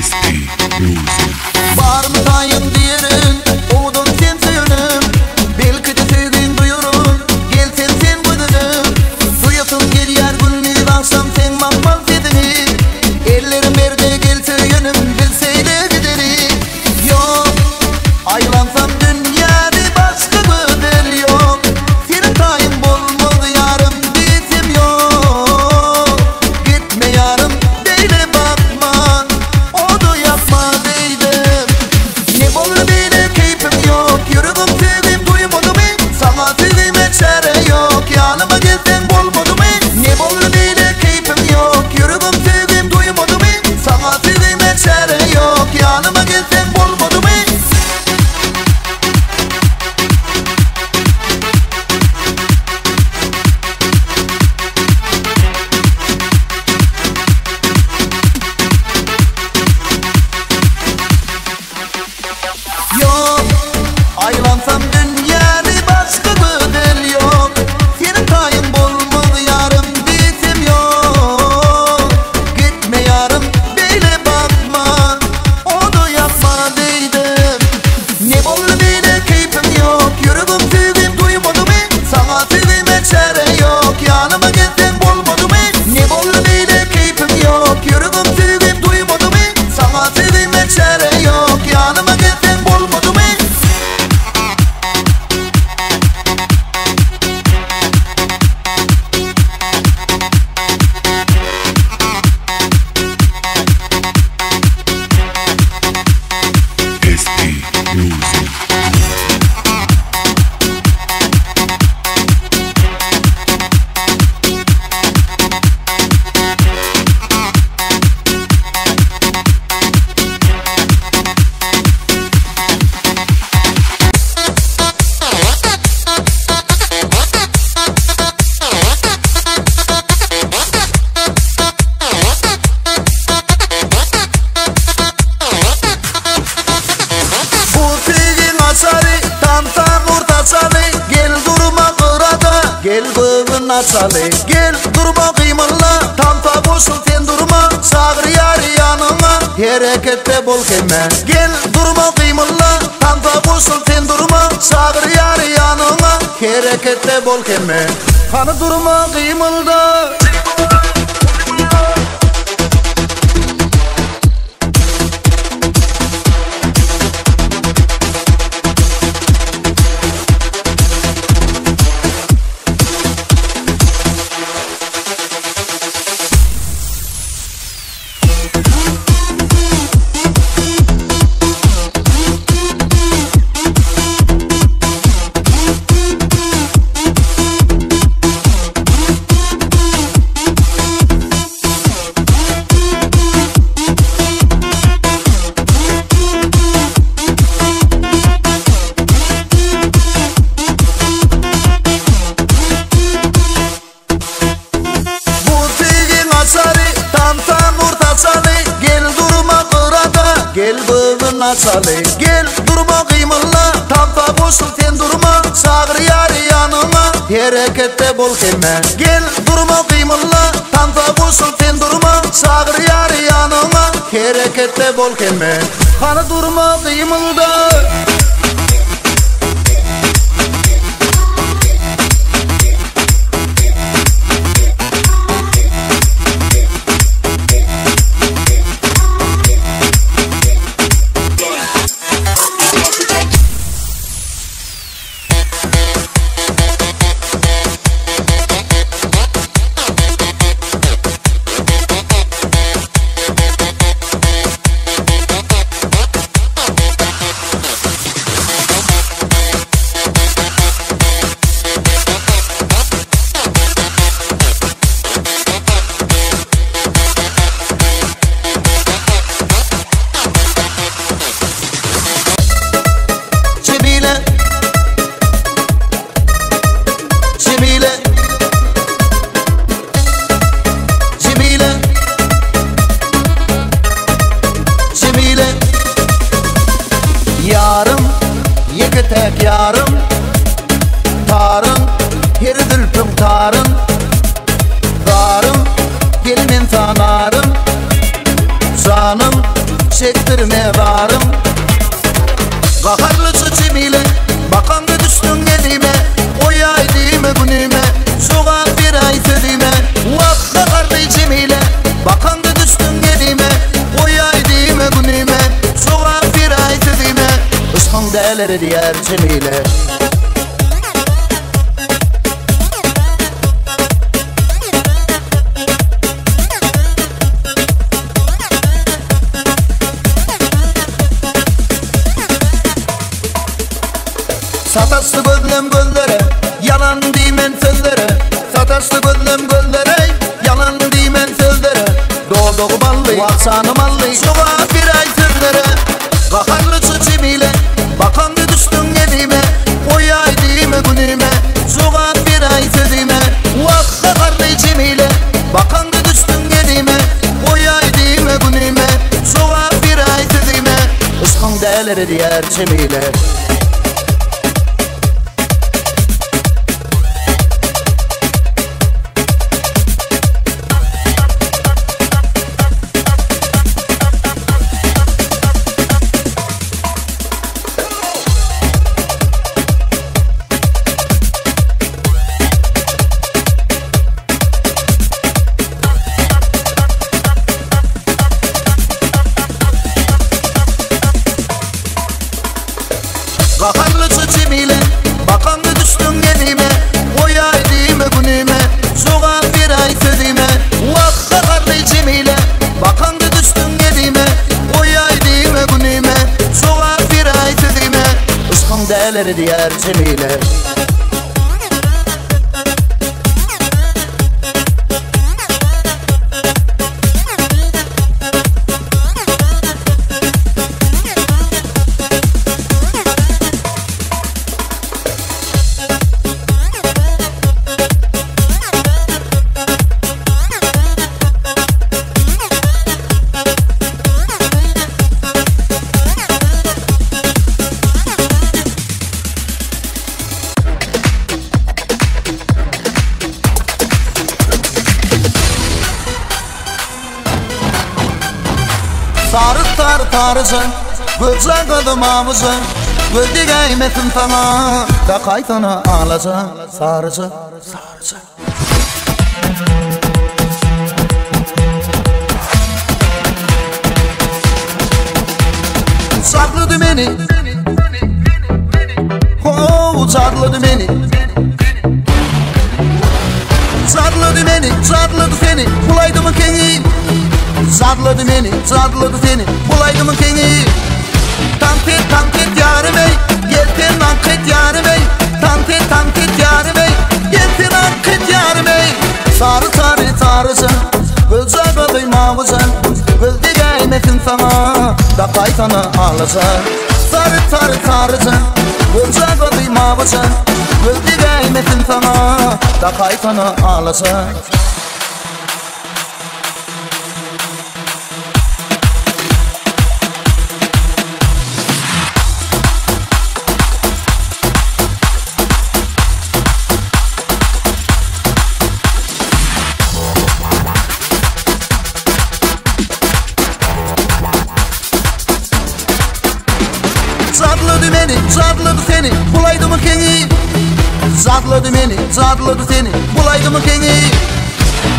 SP Music. Barmy taýyň diýerin, owadan sen söýenim. Belki-de söýgiň duýaryn, gelseň sen gözelim. Duýasym gelýär gündiz agşam seň mahmal sesiňi. Ellerim berde gel söýenim, biz seýle gideli. Ýok, aýlansam dünýäni başga gözel ýok. Seniň taýyň bolmaz ýarym diýsem ýok. Gitme ýarym beýle bakma, oda ýakma beýdip. Ne boldy beýle keýpim ýok, ýüregim söýgim duýmadymy? Saňa söýgime çäre ýok, ýanyma gelseň bolmadymy? Ne boldy beýle keýpim ýok, ýüregim söýgim duýmadymy? Saňa söýgime çäre ýok, ýanyma gelseň bolmadymy? Ýok, aýlansam dünýäni başga gözel ýok. Seniň taýyň bolmaz ýarym diýsem ýok. Gitme ýarym beýle bakma, oda ýakma beýdip. Ne boldy beýle keýpim ýok, ýüregim söýgim duýmadymy? Saňa söýgime çäre ýok, ýanyma gelseň bolmadymy? Ne boldy beýle keýpim ýok, ýüregim söýgim duýmadymy? Saňa söýgime çäre ýok, ýanyma gelseň bolmadymy? SP Music. Bu söýgiň açary, tansa ortaçaly. Gel durma gyrada, gel göwün açaly. Gel durma gymylla, tansa goşul sen durma. Çagyr ýary ýanyňa, hereketde bol hemme. Gel durma gymylla, tansa goşul sen durma. Çagyr ýary ýanyňa, hereketde bol hemme. Hany durma gymylda. Bu söýgiň açary, tansan ortaçaly. Gel durma gyrada, gel göwün açaly. Gel durma gymylla, tansa goşul sen durma. Çagyr ýary ýanyňa, hereketde bol hemme. Gel durma gymylla, tansa goşul sen durma. Çagyr ýary ýanyňa, hereketde bol hemme. Hany durma gymylda. Cemile, Cemile, Cemile, Cemile. Ýarym, ýeke-täk ýarym, tarym, her zülpüň tarym. Zarym, gel men sanarym. Janym, Çekdirme zarym. Gaharlyja Jemile, Bakamda düşdüň elime, Goýaý diýme günüme, Jogap beräý sözüme. Wah, gaharly Jemile, Bakamda düşdüň elime, Goýaý diýme günüme, Jogap beräý sözüme. Yşkyň däleri diýer Jemile. Sataşdy gözlem gözlere, Ýalan diýmen sözlere. Sataşdy gözlem gözlere, Ýalan diýmen sözlere. Dodagy bally, wah janym ally, Jogap beräý sözlere. Gaharlyja Jemile, Bakamda düşdüň elime, Goýaý diýme günüme, Jogap beräý sözüme. Wah gaharly Jemile, Bakamda düşdüň elime, Goýaý diýme günüme, Jogap beräý sözüme. Yşkyň däleri diýer Jemile. Gaharlyja Jemile, Bakamda düşdüň elime, Goýaý diýme günüme, Jogap beräý sözüme. Wah gaharly Jemile, Bakamda düşdüň elime, Goýaý diýme günüme, Jogap beräý sözüme. Yşkyň däleri diýer Jemile. Sary sary saryja, Gökje gyzym awyja, Göz degäýmesin saňa, Dakaýsana alaja, Saryja, saryja. Jatlady meni, Ho, jatlady meni. Jatlady meni, jatlady seni, Bulaýdymyň keňi. Jatlady meni, jatlady seni, Bulaýdymyň keňi. Tank et, tank et ýarym eý, Gel sen aňk et ýarym eý. Tank et, tank et ýarym eý, Gel sen aňk et ýarym eý. Sary, sary, saryja, Gözjagazy mawyja, Göz degäýmesin saňa, Dakaýsana alaja. Sary, sary, saryja, Gözjagazy mawyja, Göz degäýmesin saňa, Dakaýsana alaja. Jatlady meni, jatlady seni, Bulaýdymyň keňi. Jatlady meni, jatlady seni, Bulaýdymyň keňi.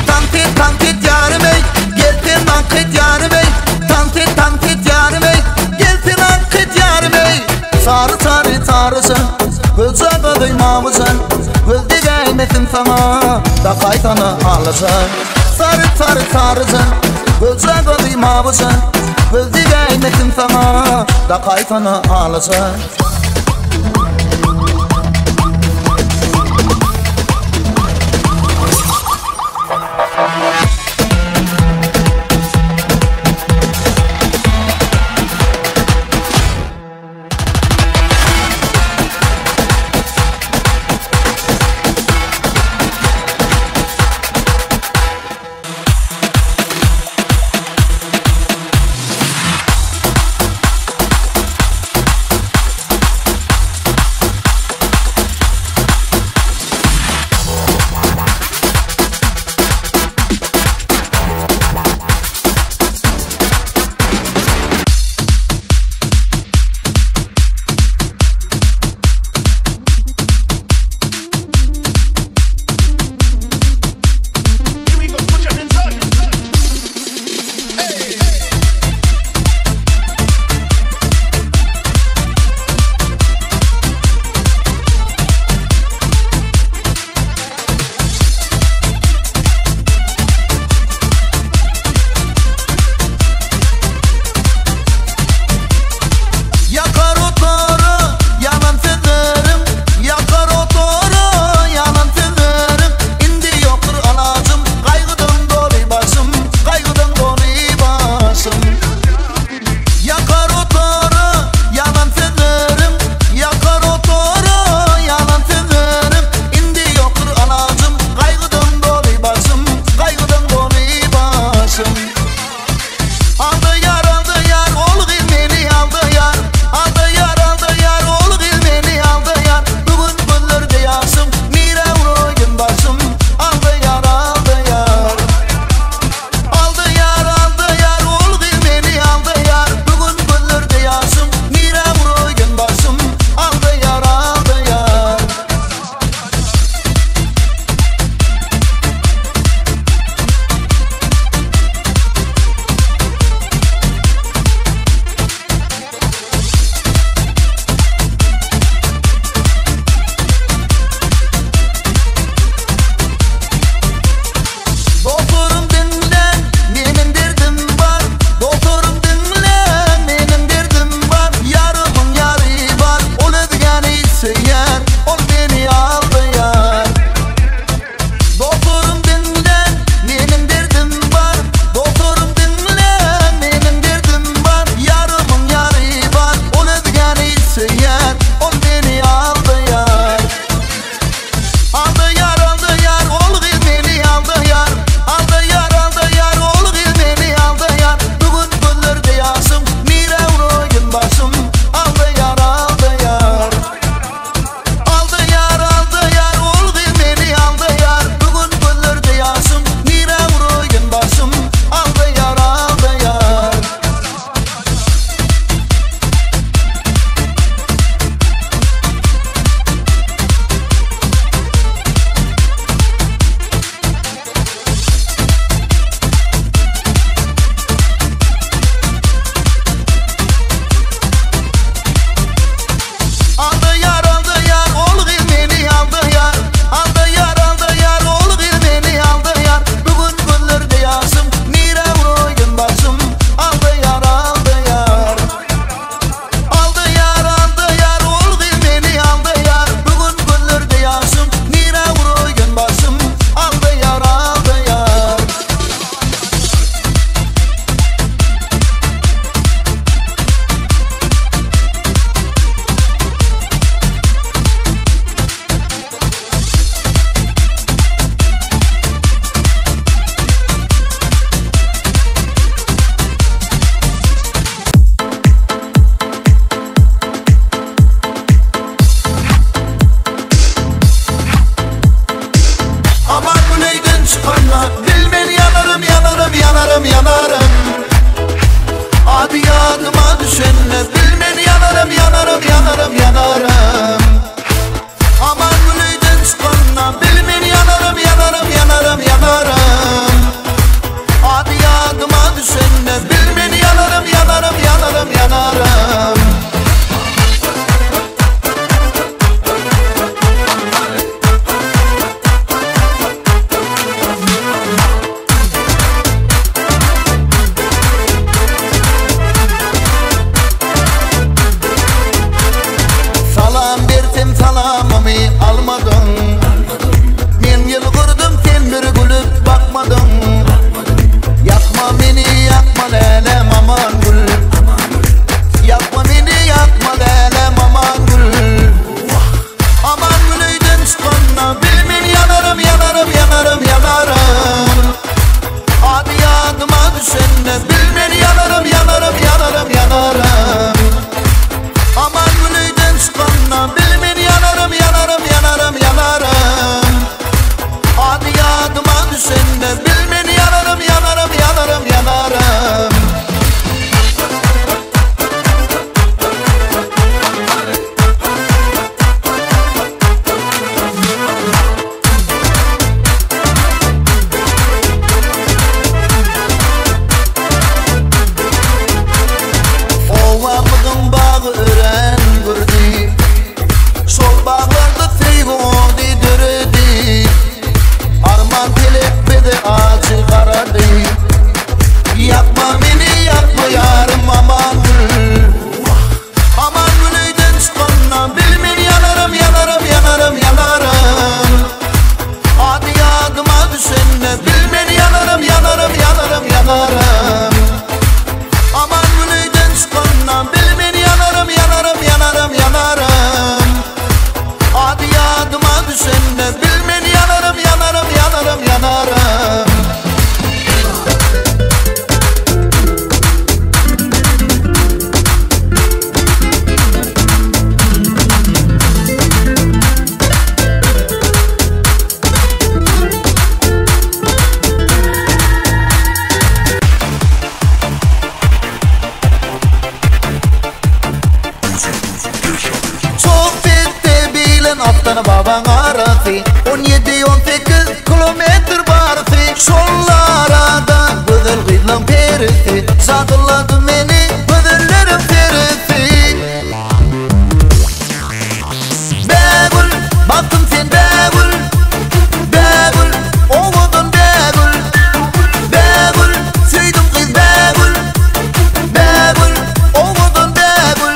Tank et, tank et ýarym eý, Gel sen aňk et ýarym eý. Tank et, tank et ýarym eý, Gel sen aňk et ýarym eý. Sary, sary, saryja, Gözjagazy mawyja, Göz degäýmesin saňa, Dakaýsana alaja. Sary, sary, saryja, Gözjagazy mawyja, Göz degäýmesin saňa, Dakaýsana alaja. düşende Bilmen ýanarym ýanarym ýanarym ýanarym Aman gül öýden çykanda Bilmen ýanarym ýanarym ýanarym ýanarym Ady ýadyma düşende Bilmen ýanarym ýanarym ýanarym ýanarym Salam bersem salamymy almadyň Men ýylgyrdym sen bir gülüp bakmadyň Ýakma meni ýakma lälem aman gül Ýakma meni ýakma lälem aman gül Aman gül öýden çykanda bil men ýanarym ýanarym ýanarym ýanarym Ady ýadyma düşende bil men ýanarym ýanarym ýanarym ýanarym Aman gül öýden çykanda bil men ýanarym ýanarym ýanarym ýanarym Ady ýadyma düşende bil men ýanarym ýanarym ýanarym ýanarym Obamyzyň bagy örän gürdi Şol baglarda söýgi ody döredi Arman pelek bize ajy garady Ýakma meni ýakma ýarym aman gül Aman gül öýden çykanda bil men ýanarym ýanarym ýanarym ýanarym Ady ýadyma düşende bil men ýanarym ýanarym ýanarym ýanarym Aman gül öýden çykanda bil men ýanarym ýanarym ýanarym ýanarym Ady ýadyma düşende bil men ýanarym ýanarym ýanarym ýanarym Çok petde bilen Aftana babaň arasy 17-18 kilometr barysy Şol arada gözel gyzlaň perisi Jadylady meni gözelleriň perisi Bägül, bagtym sen bägül Bägül, owadan bägül Bägül, söýdüm gyz bägül Bägül, owadan bägül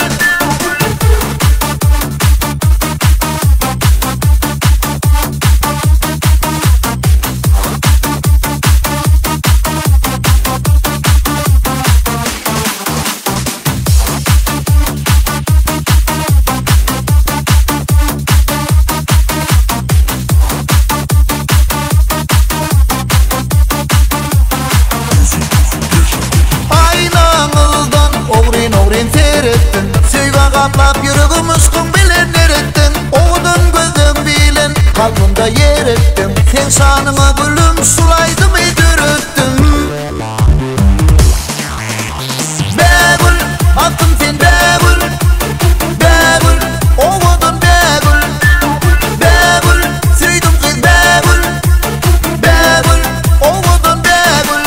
Aýnaňyzdan ogryn-ogryn seretdim Söýgä gaplap ýüregim yşkyň bilen eretdiň Owadan gözleň bilen kalbymda ýer etdiň Seň şanyňa gülüm şul aýdymy döretdim Bägül, bagtym sen bägül Bägül, owadan bägül Bägül, söýdüm gyz bägül Bägül, owadan bägül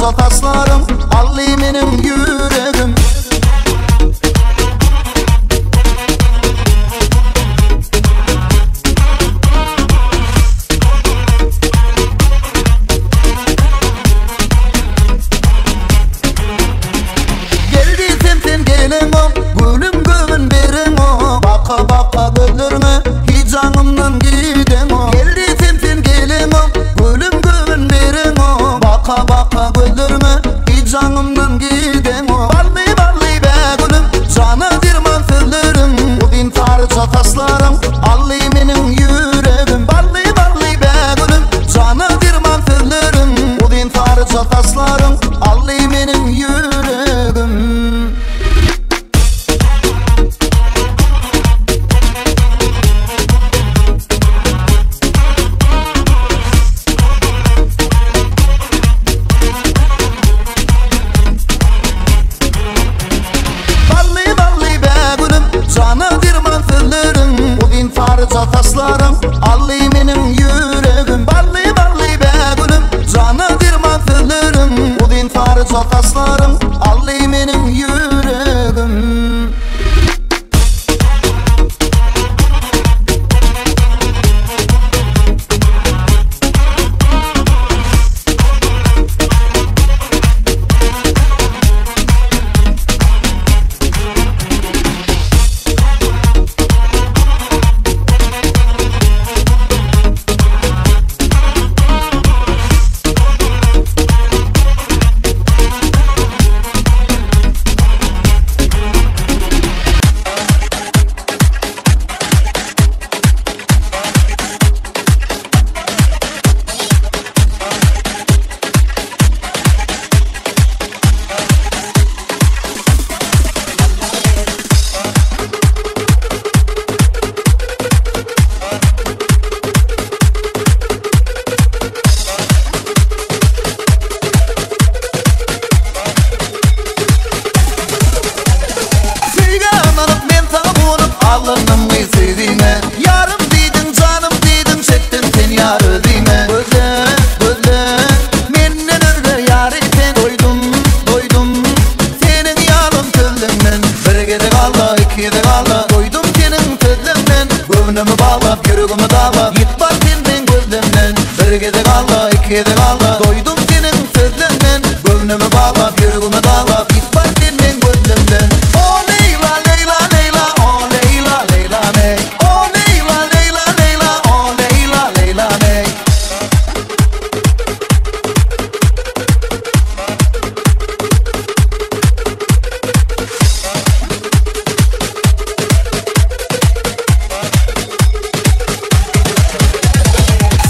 saryja saçlaryň Aldy meniň ýüregim. Gel diýsem sen geleňok, Gülüm göwün bereňok, Baka baka gözleriňe hiç aňymdan gideňok. Gel diýsem sen geleňok, Gülüm göwün bereňok, Baka baka gözleriňe hiç aňymdan gideňok. Bally bally bägülüm, jana derman sözleriň, Uzyn saryja saçlaryň aldy meniň ýüregim. Bally bally bägülüm, jana derman sözleriň, Uzyn saryja saçlaryň aldy meniň ýüregim. Bally bally bägülüm, jana derman sözleriň, Uzyn saryja saçlaryň aldy meniň ýüregim. Bally bally bägülüm, jana derman sözleriň, Uzyn saryja saçlaryň aldy meniň ýüregim. Söýgä ynanyp men saňa guwanyp allandym gyz söýgiňe Ýarym diýdiň janym diýdiň çekdim sen ýar özüňe Gözle gözle menden özge ýary sen Doýdum doýdum seniň ýalan sözleňden Bir gezek alda iki gezek alda doýdum seniň sözleňden Göwnümi baglap ýüregimi daglap ýit bar sen meň gözlemden Bir gezek alda iki gezek alda doýdum seniň sözleňden Göwnümi baglap ýüregimi daglap ýit bar sen meň gözlemden O Leýla Leýla Leýla o Leýla Leýla meý O Leýla Leýla Leýla o Leýla Leýla meý.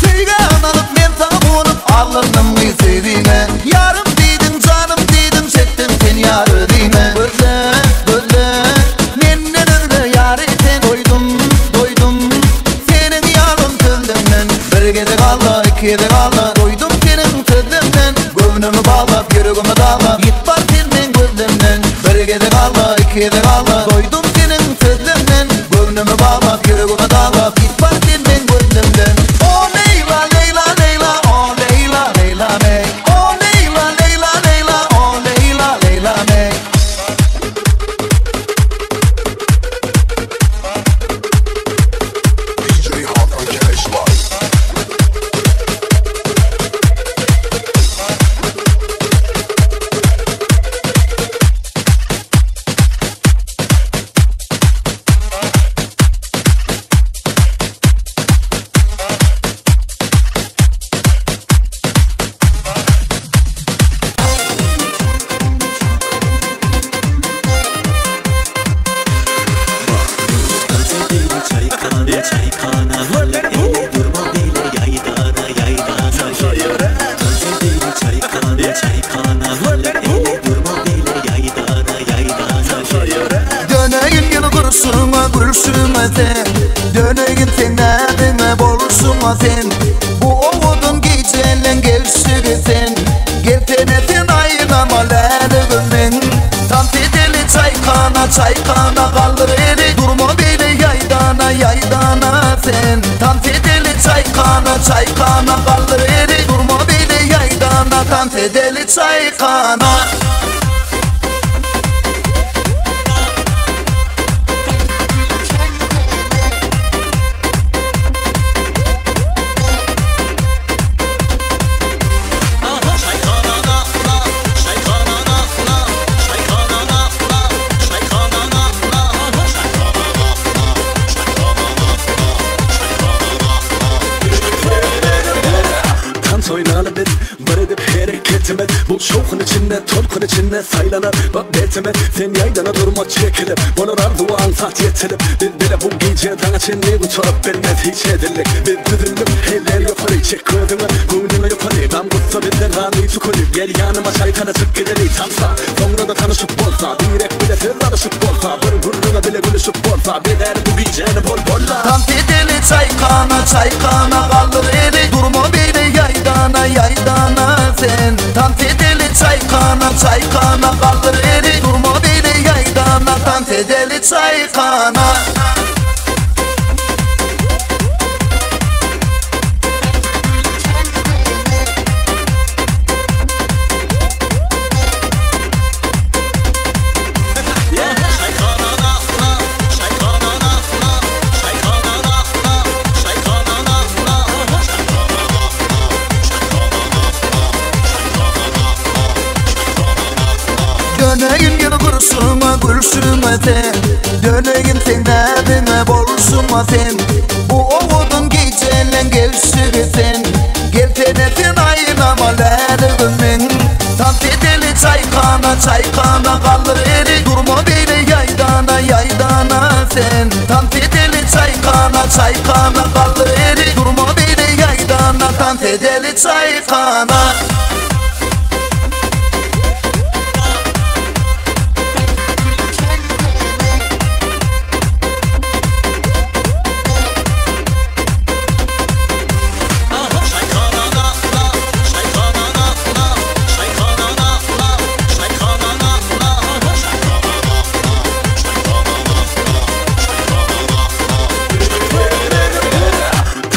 Söýgä ynanyp men saňa guwanyp allandym gyz söýgiňe Ýarym diýdiň janym diýdiň çekdim sen ýar özüňe Gözle gözle menden özge ýary sen Doýdum doýdum seniň ýalan sözleňden Bir gezek alda iki gezek alda doýdum seniň sözleňden Göwnümi baglap ýüregimi daglap ýit bar sen meň gözlemden Bir gezek alda iki gezek alda doýdum seniň sözleňden Göwnümi baglap ýüregimi daglap ýit bar sen meň gözlemden O Leýla Leýla Leýla o Leýla Leýla meý O Leýla Leýla Leýla o Leýla Leýla meý. DJ Hawk on Cash Live. Çaykhana çaykhana Hele durma böyle yaydana yaydana Dans çaykhana çaykhana Hele durma böyle yaydana yaydana Döneýin ýylgyrşyňa gülşüňe sen Döneýin seň näziňe bolşuňa sen Bu owadan gijeleň gelşigi sen Gelsene sen aýlama läligim meň Tans edeli çaýkana çaýkana Galdyr eli durma beýle ýaýdana ýaýdana sen Tans edeli çaýkana çaýkana Galdyr eli durma beýle ýaýdana Tans edeli. çaýhana. Tans oýnaly biz, bir edip hereketimiz Bu şowhun içinde, tolkun içinde saýlanar bu betimiz Sen ýaýdana durma çekilip, bolar arzuwa aňsat ýetilip Biz bile bu gije daňa çenli gutaryp bilmez hiç edildik Biz düzüldik, eller ýokary, çek gözüňi, göwnüňe ýokary Gam gussa bizden galdy tükenip, gel ýanyma çaýhana çyk gideli tansa Soňra-da tanyşyp bolsa, birek bile söz alyşyp bolsa Bir gürrüňe bile gülüşip bolsa, bezäli bu gijäni bol bolla. Tans edeli çaýhana, çaýhana galdyr eli Durma beýle ýaýdana, ýaýdana sen Tans edeli çaýhana, çaýhana galdyr eli Durma beýle ýaýdana, tans edeli çaýhana. Döneýin ýylgyrşyňa, gülşüňe sen, Döneýin seň näziňe, bolşuňa sen. Bu owadan gijeleň gelşigi sen, Gelsene sen aýnama läligim meň. Tans edeli çaýhana, çaýhana galdyr eli, Durma beýle ýaýdana, ýaýdana sen. Tans edeli çaýhana, çaýhana galdyr eli, Durma beýle ýaýdana, tans edeli çaýhana.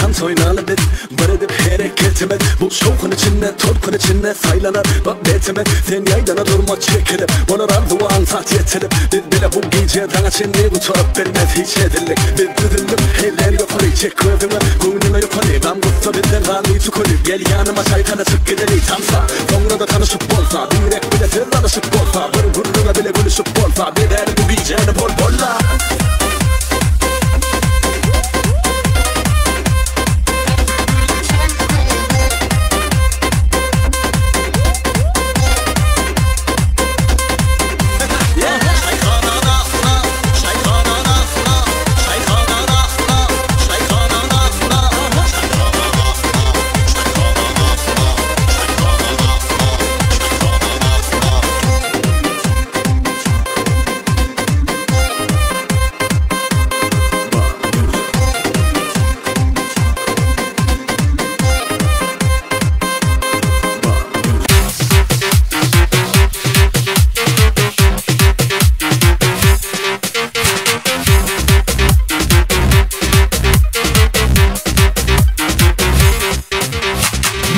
Tans oýnaly biz, bir edip hereketimiz Bu şowhun içinde, tolkun içinde saýlanar bu betimiz Sen ýaýdana durma çekilip, bolar arzuwa aňsat ýetilip Biz bile bu gije daňa çenli gutaryp bilmez hiç edildik Biz düzüldik, eller ýokary, çek gözüňi, göwnüňe ýokary Gam gussa bizden galdy tükenip, gel ýanyma çaýhana çyk gideli tansa Soňra-da tanyşyp bolsa, birek bile söz alyşyp bolsa Bir gürrüňe bile gülüşip bolsa, bezäli bu gijäni bol bolla.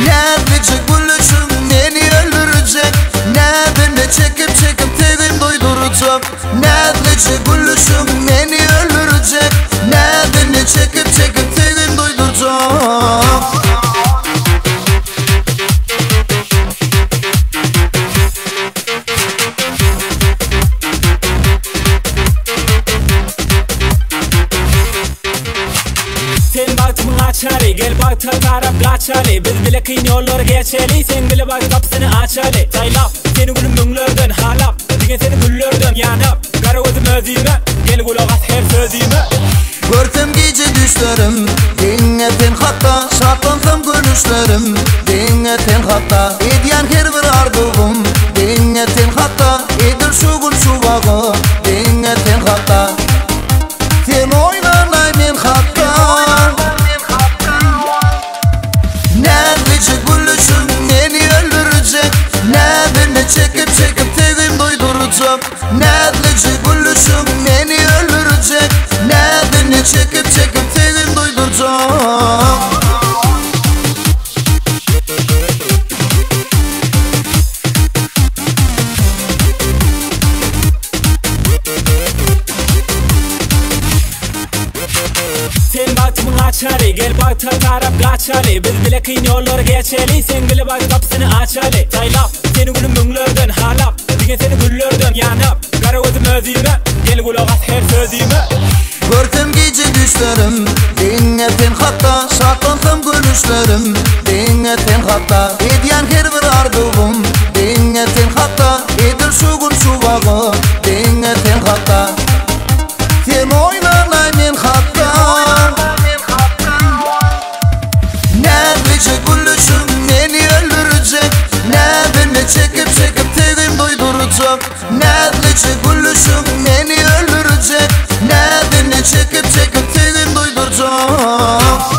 Näzlice gülüşüň meni öldürjek, Näzini çekip çekip söýgim duýdurjak. Näzlice gülüşüň meni öldürjek, Näzini çekip çekip söýgim duýdurjak. Sen bagtymyň açary, gel bagta tarap gaçaly. Biz bile kyn ýollary geçeli, sen bile bagt gapysyny açaly. Saýlap, seni gülüm müňlerden halap, diňe seni güllerden ýanap. Gara gözüm özüme, gel gulak as her sözüme. Görsem gije düşlerim, diňe sen hakda. Şatlansam gülüşlerim, diňe sen hakda. Edýän her bir arzuwym, diňe sen hakda. Edil şu gün şu wagy, diňe sen hakda. Sen oýlanay men hakda. Näzlice gülüşüň meni öldürjek, Näzini çekip çekip söýgim duýdurjak. Näzlice gülüşüň meni öldürjek, Näzini çekip çekip söýgim duýdurjak. bagta tarap gaçaly Biz bile kyn ýollary geçeli Seň bile bagt gapysyny açaly Saýlap seni gülüm müňlerden halap Diňe seni güllerden ýanap Gara gözüm özüme Gel gulak as her sözüme. Görsem gije düşlerim Diňe sen hakda Şatlansam gülüşlerim Diňe sen hakda Edýän her bir arzuwym Diňe sen hakda Edil şu gün şu wagt Diňe sen hakda Sen oýlanaý men hakda Näzlije gülüşiň meni öldürjek Näzini çekip çekip söýgim duýdurjak Näzlije gülüşiň meni öldürjek Näzini çekip çekip söýgim duýdurjak.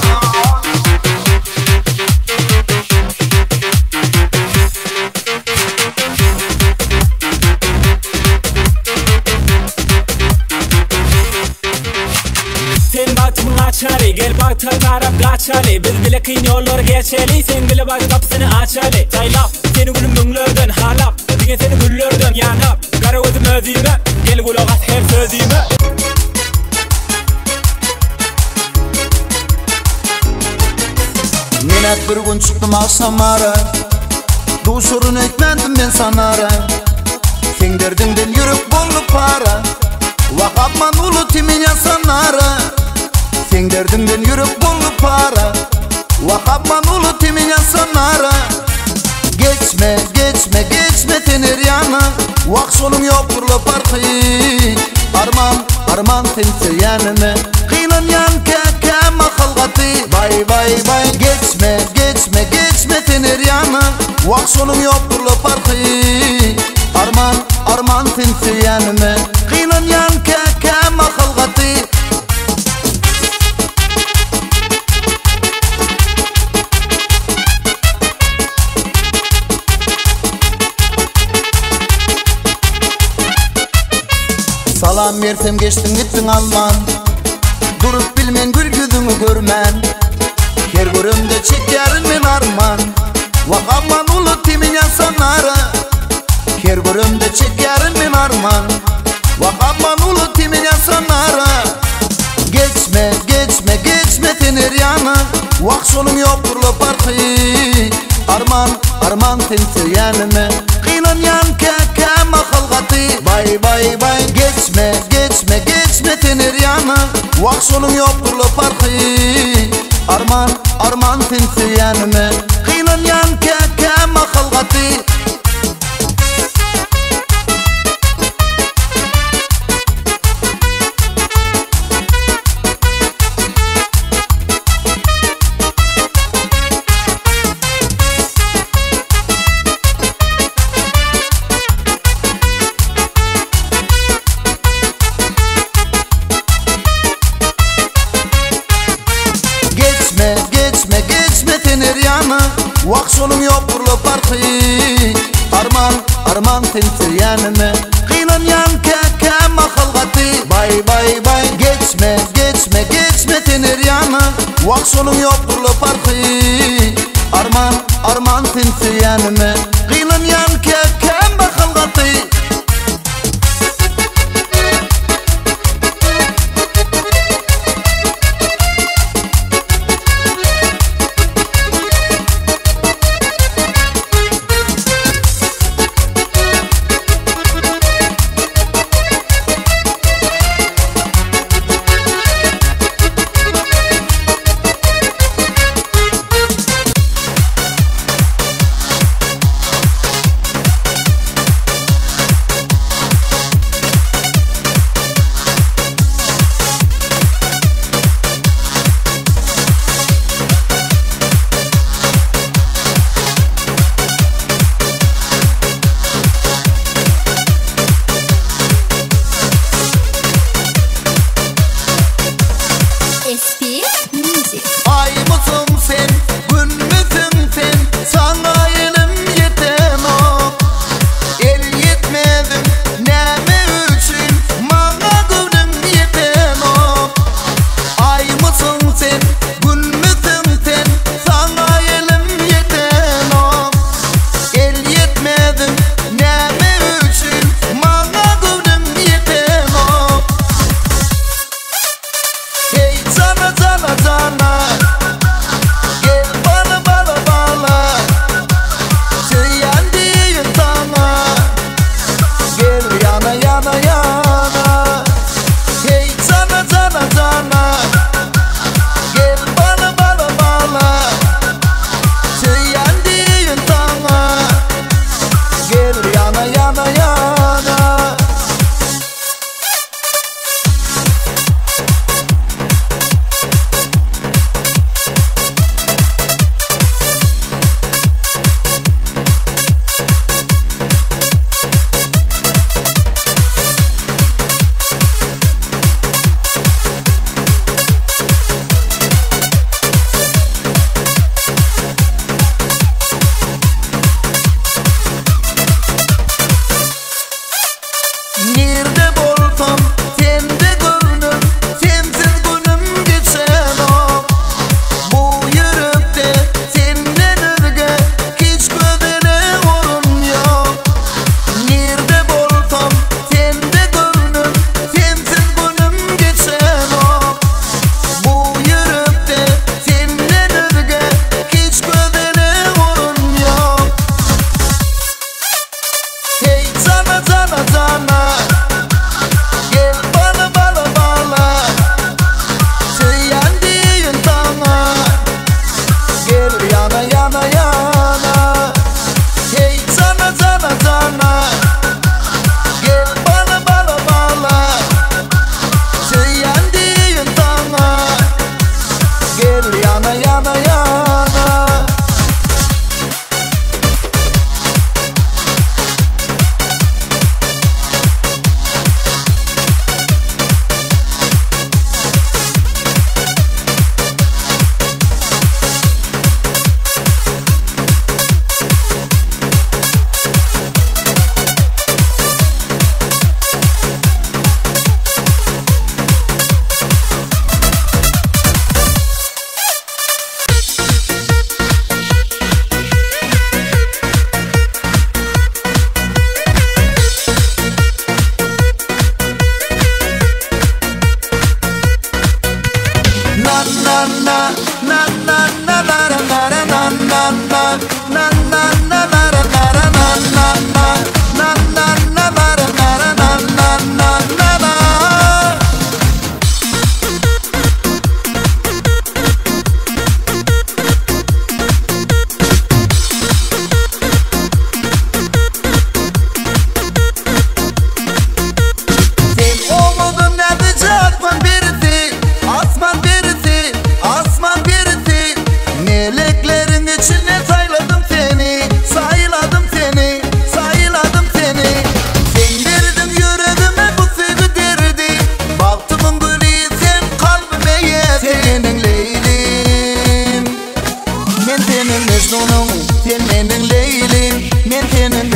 Sen bagtymyň açary, gel bagta tarap gaçaly Biz bile kyn ýollary geçeli, seň bile bagt gapysyny açaly Saýlap, seni gülüm müňlerden halap, diňe seni güllerden ýanap Gara gözüm özüme, gel gulak as her sözüme. Menä bir gün çykdym agşamara Duşuryn öýtmändim men sanara Seň derdiňden ýürek boldy para Wah obmanuла ты меня Санара Seň derdiňden ýürek boldy para Wah obmanuла ты меня Санара Geçme geçme geçme sen her ýana Wah şonuň ýokdur-la parhy Arman arman sen söýenime Gynanýan kä-kä mahal gaty Baý baý baý geçme geçme geçme sen her ýana Wah şonuň ýokdur-la parhy Arman arman sen söýenime Gynanýan kä-kä mahal gaty. Salam bersem geçdiň gitdiň alman Durup bilmen gül ýüzüňi görmän Her göremde çekýärin men arman Wah obmanuла ты меня Санара Her göremde çekýärin men arman Wah obmanuла ты меня Санара Geçme geçme geçme sen her ýana Wah şonuň ýokdur-la parhy Arman arman sen söýenime Gynanýan kä-kä mahal gaty Baý baý baý geçme geçme geçme sen her ýana Wah şonuň ýokdur-la parhy Arman arman sen söýenime Gynanýan kä-kä mahal gaty. Geçme geçme geçme sen her ýana Wah şonuň ýokdur-la parhy Arman arman sen söýenime Gynanýan kä-kä mahal gaty Baý baý baý geçme geçme geçme sen her ýana Wah şonuň ýokdur-la parhy Arman arman sen söýenime Gynanýan kä-kä mahal gaty.